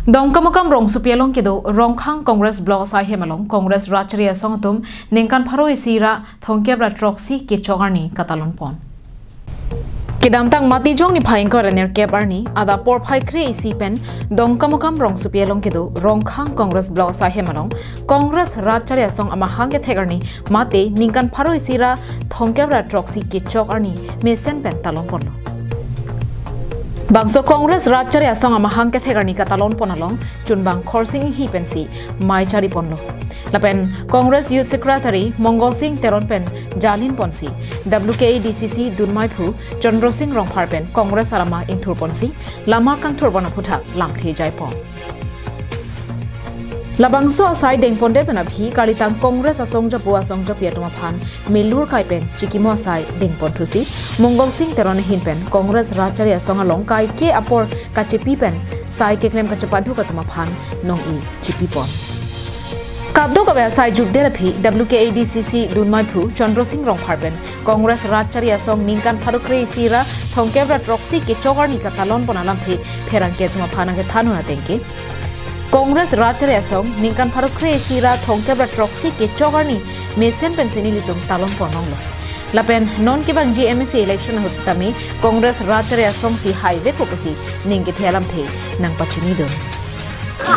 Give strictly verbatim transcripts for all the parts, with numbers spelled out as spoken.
Dongkamukam rongsopi along kedo Rongkhang Congress Block asai hem along Congress Rajchari Asong atum ningkan pharo isi ra thomkep ra throksi kechok arni katalon pon. Kedamtang Matijong niphai ingkoi ra nerkep arni adap porphai kre isi pen Dongkamukam rongsopi along kedo Rongkhang Congress Block asai hem along Congress Rajchari Asong amahang kethek arni mate ningkan pharo isi ra thomkep ra throksi kechok arni mesen pen talon ponlo. Bangso Congress Rajchari Asong amahang kethek arni katalon pon along chunbang Khorsing Inghi pensi mei chari ponlo. Lapen Congress Youth Secretary Mongol Sing Teron pen jalin ponsi W K A D C C dunmai phu Chandra Sing Rongphar pen Congress arama ingthur ponsi lama kangthur pon aphuthak lamthe jai pon. Labangso asai dengpondet pen aphi kalitang Congress asong japo asong japi atum aphan milur kai pen chikimo asai dengpon thusi Mongol Sing Teron ahin pen Congress Rajchari Asong along kaike apor kachepi pen sai keklem kachepaduk atum aphan nong-i chipi pon. Kadokave asai jutdet aphi W K A D C C dunmai phu Chandra Sing Rongphar pen Congress Rajchari Asong ningkan pharo kre isi ra thomkep ra throksi kechok arni katalon pon alamthe pherangke atum aphan nangkethan un ateng ke Congress Rajchari Asong ningkan pharo kre isi ra thomkep ra throksi kechok arni mesen pensi nelitum talon pon longlo. Lapen non kevangji M A C election ahut sitame Congress Rajchari Asong si haivekpo pusi ning kethe alamthe nangpachini dun.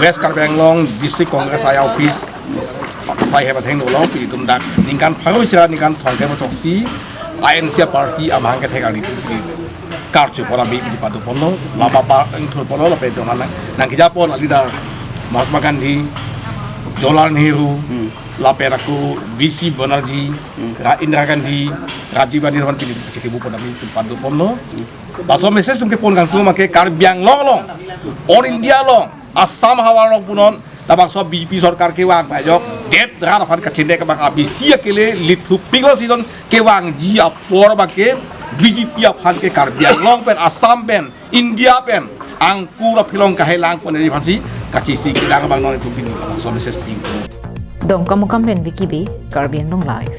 West Karbi Anglong District Congress I office asai hem atheng dolo, pi itum dak ningkan pharo isi ra ningkan thomkep ra throksi I N C A party amahang kethek arni tum pi karju pon abi pi padu ponlo, lama pa ingthur ponlo, lapen dong nang nangkeja pon a leader Mahatma Gandhi, Jawaharlal Nehru, Hmm. lapen ako V C Banerjee, Hmm. Ra Indira Gandhi, Rajiv Gandhi aphan pi chikebu pon abi pi padu ponlo. Laso message tum kepon kangtung abangke Karbi Anglong along, all India along, Assam havar along punon, labangso B J P sorkar kevang pajok, det rat aphan kachende kevang abisi akele, lithu pinglo season kevangji apor abangke, B J P aphan ke Karbi Anglong pen, Assam pen, India pen, angkur aphelong kahelang pon aphansi, kachisi kedang abang non itum pini, labangso message ping. Dongkamukam pen Vicky B, Karbi Anglong Live.